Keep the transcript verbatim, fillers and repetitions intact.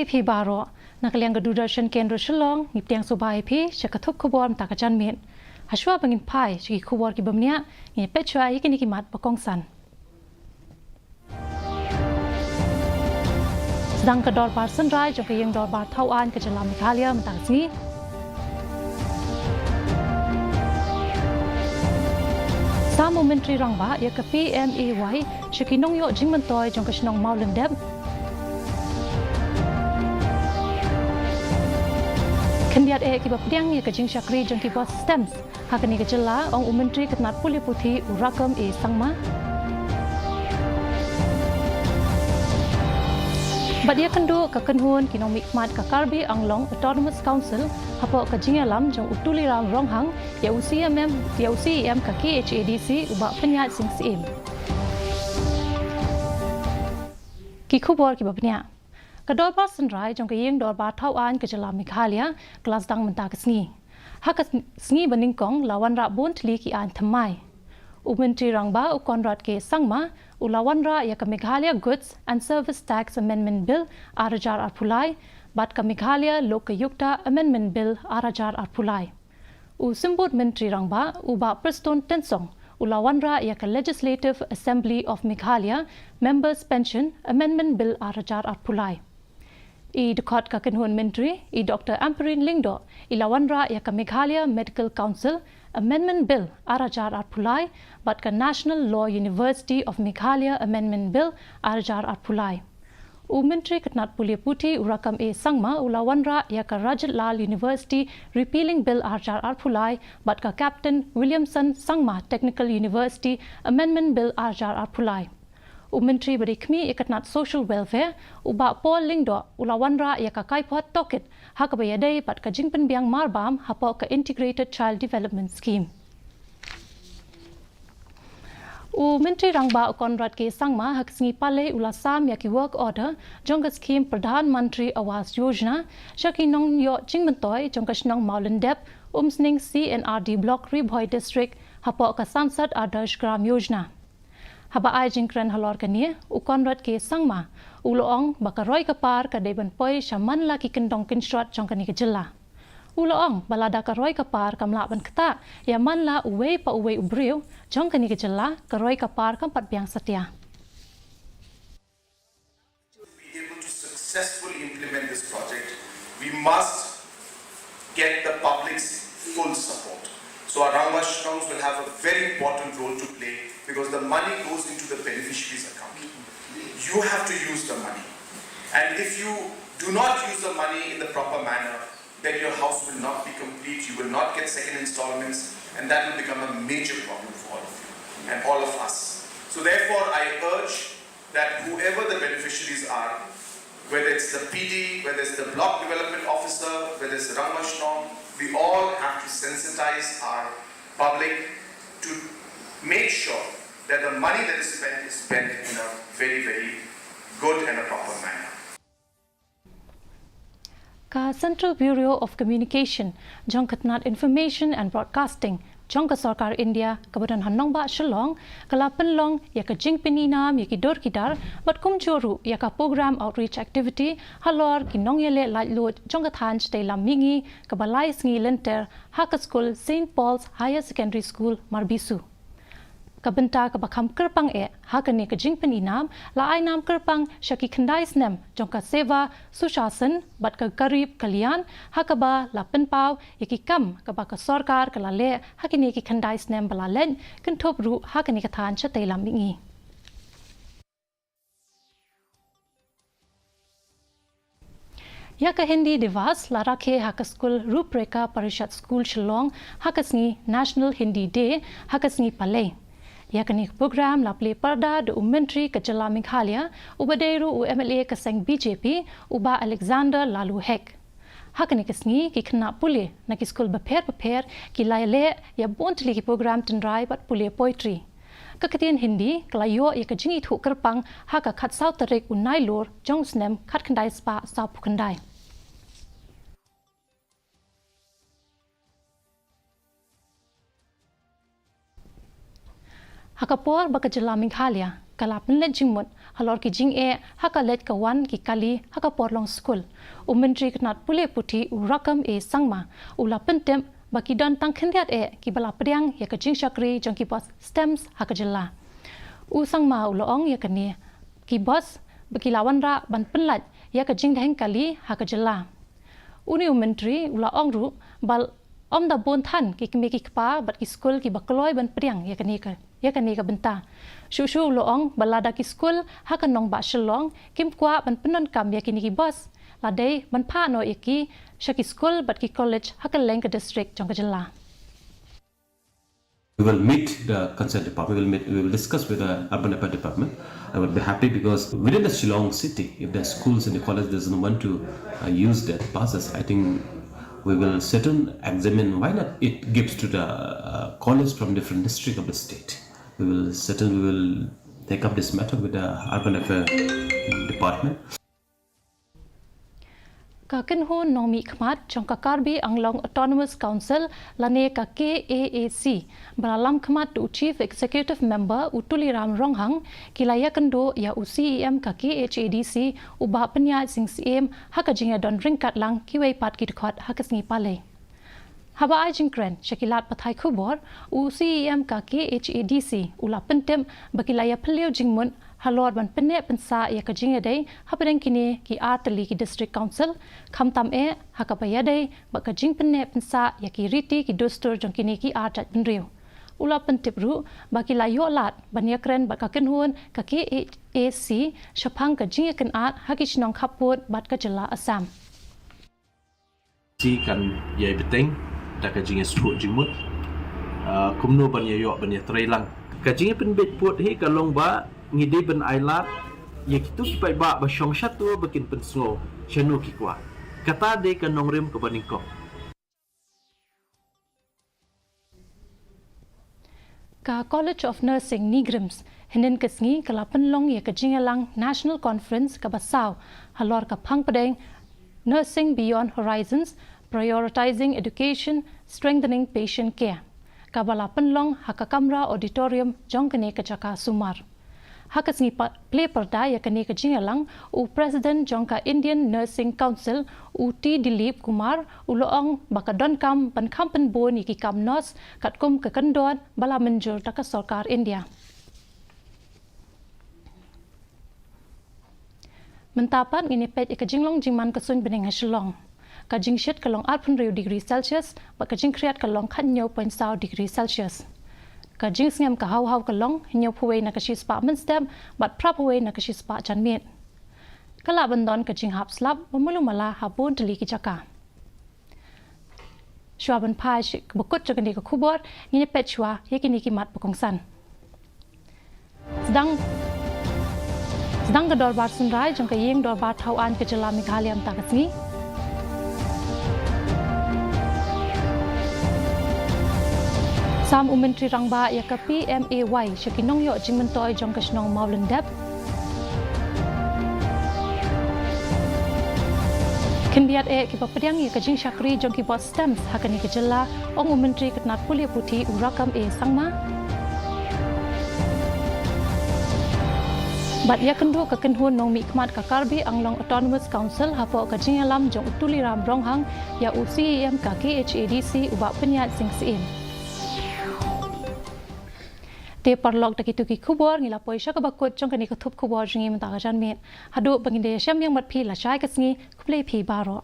Phi baroh, na ka liang ka Doordarshan Kendra Shillong, ngi pdiang sngewbha ïa phi sha ka thup khubor mynta ka janmiet. Hashwa ba ngin phai sha ki khubor kiba bniah, ngin peit shuwa ïa kine ki mat ba kongsan. Sdang ka dorbar synrai jong ka ïing dorbar thaw aiñ ka jylla Meghalaya mynta ka sngi. Sam u Myntri Rangbah ïa ka P M A Y sha ki nongïoh jingmyntoi jong ka shnong Mawlyndep. Khyndiat eh kiba pdiang ïa ka jingshakri jong ki bus STEMS ha kane ka jylla, ong u Myntri ka tnat pule puthi u Rakkam A Sangma. Bad ïakynduh ka kynhun ki nongmihkhmat ka Karbi Anglong Autonomous Council hapoh ka jingïalam jong u Tuliram Ronghang ïa u C M M, ïa u C E M ka K H A D C u Bah Pynïaid Sing Syiem. Ki khubor kiba bniah. Ka dorbar synrai jong ka ïing dorbar thaw aiñ ka jylla Meghalaya ka la sdang mynta ka sngi. Ha ka sn-, sngi ba nyngkong la wanrah bun tylli ki aiñ thymmai. U Myntri Rangbah u Conrad K Sangma u la wanrah ïa ka Meghalaya Goods and Service Tax Amendment Bill ar hajar arphew lai bad ka Meghalaya Lokayukta Amendment Bill ar hajar arphew lai. U Symbud Myntri Rangbah u Bah Prestone Tynsong u la wanrah ïa ka Legislative Assembly of Meghalaya Members Pension Amendment Bill ar hajar arphew lai. I dkhot ka kynhun myntri, i Doctor Ampareen Lyngdoh, i la wanrah ïa ka Meghalaya Medical Council Amendment Bill ar hajar arphew lai bad ka National Law University of Meghalaya Amendment Bill ar hajar arphew lai. U Myntri ka tnat pule puthi u Rakkam A Sangma u la wanrah ïa ka Rajat Lal University Repealing Bill ar hajar arphew lai bad ka Captain Williamson Sangma Technical University Amendment Bill ar hajar arphew lai. U Myntri ba dei khmih ïa ka tnat Social Welfare u Bah Paul Lyngdoh u la wanrah ïa ka kaiphod tohkit ha kaba ïadei bad ka jingpynbiang marbam hapoh ka Integrated Child Development Scheme. U Myntri Rangbah u Conrad K Sangma ha ka sngi Palei u la sam ïa ki work order jong ka skhim Pradhan Mantri Awas Yojana sha ki nongïoh jingmyntoi jong ka shnong Mawlyndep, Umsning C and R D Block, Ri Bhoi District, hapoh ka Sansad Adarsh Gram Yojana. Haba ai jingkren halor kane, u Conrad K Sangma u la ong ba ka roi ka par ka dei ban poi sha man la ki kyndong kynshrot jong kane ka jylla. U la ong ba lada ka roi ka par kam lah ban ktah ïa man la uwei pa uwei u briew jong kane ka jylla, ka roi ka par kam pat biang satia. To be able to successfully implement this project, we must get the public's full support. So our Rangbah Shnongs will have a very important role to play because the money goes into the beneficiary's account. You have to use the money. And if you do not use the money in the proper manner, then your house will not be complete, you will not get second installments, and that will become a major problem for all of you and all of us. So therefore, I urge that whoever the beneficiaries are, whether it's the P D, whether it's the block development officer, whether it's the Rangbah Shnong, we all have to sensitize our public to make sure that the money that is spent is spent in a very, very good and a proper manner. Ka Central Bureau of Communication jong ka tnat Information and Broadcasting jong ka Sorkar India kaba don ha nongbah Shillong ka la pynlong ïa ka jingpyninam ïa ki dur ki dar bad kumjuh ruh ïa ka program outreach activity halor ki nongïaleh laitluid jong ka thaiñ shatei lam mihngi kaba lai sngi lynter ha ka skul Saint Paul's Higher Secondary School, Marbisu. Ka bynta kaba kham kyrpang eh ha kane ka jingpyninam la ai nam kyrpang sha ki khyndai snem jong ka Seva Sushashan bad ka Garib Kalyan ha kaba la pynpaw ïa ki kam kaba ka sorkar ka la leh ha kine ki khyndai snem ba la leit, kynthup ruh ha kane ka thaiñ shatei lam mihngi. Ïa ka Hindi Divas la rakhe ha ka skul Ruprekha Parishad School Shillong ha ka sngi National Hindi Day ha ka sngi Palei. Ïa kane ka program la plie parda da u Myntri ka Jylla Meghalaya uba dei ruh u M L A ka seng B J P, u Bah Alexander Laloo Hek. Ha kane ka sngi ki khynnah pule na ki skul bapher bapher ki la ïaleh ïa bun tylli ki program tynrai bad pule poetry. Ka ktien Hindi ka la ïoh ïa ka jingithuh kyrpang ha ka khatsaw tarik u Nailur jong u snem khatkhyndai spah sawphew khyndai. Ha ka por ba ka Jylla Meghalaya ka la pynleit jingmut halor ki jingeh ha ka leit ka wan ki kali ha ka por long skul. U Myntri ka tnat pule puthi u Rakkam A Sangma u la pyntip ba ki don tang khyndiat eh kiba la pdiang ïa ka jingshakri jong ki bos STEMS ha ka jylla. U Sangma u la ong ïa kane ki bos ba ki la wanrah ban pynlait ïa ka jingdheng kali ha ka jylla. Une u Myntri u la ong ruh ba ym da bun than ki kmie ki kpa bad ki skul kiba kloi ban pdiang ïa kane ka, ïa kane ka bynta. Shuh shuh u la ong ba lada ki skul ha ka nongbah Shillong kim kwah ban pyndonkam ïa kine ki bos, la dei ban phah noh ïa ki sha ki skul bad ki college ha kylleng ka district jong ka jylla. We will meet the concerned department. We will meet, we will discuss with the urban affairs department. I would be happy because within the Shillong city, if the schools and the college doesn't want to uh, use that buses, I think we will certain examine why not it gives to the uh, college from different district of the state. We will certain, we will take up this matter with the urban affairs department. Ka kynhun nongmihkhmat jong ka Karbi Anglong Autonomous Council lane ka K A A C ba la lam khmat da u Chief Executive Member u Tuliram Ronghang ki la ïakynduh ïa u C E M ka K H A D C u Bah Pynïaid Sing Syiem ha ka jingïadon ryngkat lang kiwei pat ki dkhot ha ka sngi Palei. Haba ai jingkren sha ki lad pathai khubor, u C E M ka K H A D C u la pyntip ba ki la ïa phylliew jingmut halor ban pynneh pynsah ïa ka jingïadei hapdeng kine ki ar tylli ki District Council, khamtam eh ha kaba ïadei bad ka jingpynneh pynsah ïa ki riti ki dustur jong kine ki ar jaitbynriew. U la pyntip ruh ba ki la ïoh lad ban ïakren bad ka kynhun ka K H A C shaphang ka jingïakynad ha ki shnong khappud bad ka jylla Assam. Si kan ïai bteng da ka jingïasngewthuh jingmut, ah, kumno ban ïa ïoh ban ïa trei lang. Ka jingïapynbeit pud hi ka long ba ngi dei ban ai lad ïa kito ki paidbah ba shong shato ba kin pynsngew shano ki kwah. Kata dei ka nongrim kaba nyngkong. Ka College of Nursing NEIGRIHMS hynnin ka sngi ka la pynlong ïa ka jingïalang National Conference kaba saw halor ka phang pdeng Nursing Beyond Horizons, Prioritizing Education, Strengthening Patient Care, kaba la pynlong ha ka kamra auditorium jong kane ka jaka sumar. Ha ka sngi plie pyrda ïa kane ka jingïalang, u President jong ka Indian Nursing Council, u T Dilip Kumar, u la ong ba ka donkam ban kham pynbun ïa ki kam nurse katkum ka kyndon ba la mynjur da ka sorkar India. Mynta pat ngin ïa peit ïa ka jinglong jingman ka suiñ bneng ha Shillong. Ka jingshit ka long arphew hynriew degree Celsius bad ka jingkhriat ka long khathynñiew point saw degree Celsius. Ka jingsngem ka haw haw ka long hynñiewphew wei na ka shispah mynstep bad phraphew wei na ka shispah janmiet. Ka lah ban don ka jinghap slap ba malu mala ha bun tylli ki jaka. Shuwa ban phai sha kaba kut jong kane ka khubor, ngin ïa peit shuwa ïa kine ki mat ba kongsan. Sdang, sdang ka dorbar synrai jong ka ïing dorbar thaw aiñ ka jylla Meghalaya mynta ka sngi. Sam u Myntri Rangbah ïa ka P M A Y sha ki nongïoh jingmyntoi jong ka shnong Mawlyndep. Khyndiat eh kiba pdiang ïa ka jingshakri jong ki bos STEMS ha kane ka jylla, ong u Myntri ka tnat pule puthi u Rakkam A Sangma. Bad ïakynduh ka kynhun nongmihkhmat ka Karbi Anglong Autonomous Council hapoh ka jingïalam jong u Tuliram Ronghang ïa u C E M ka K H A D C u Bah Pynïaid Sing Syiem. Te paralok, da kito ki khubor ngi la poi sha kaba kut jong kane ka thup khubor jong ngi mynta ka janmiet. Haduh ba ngin da ïashem biang bad phi lashai ka sngi, khublei phi baroh.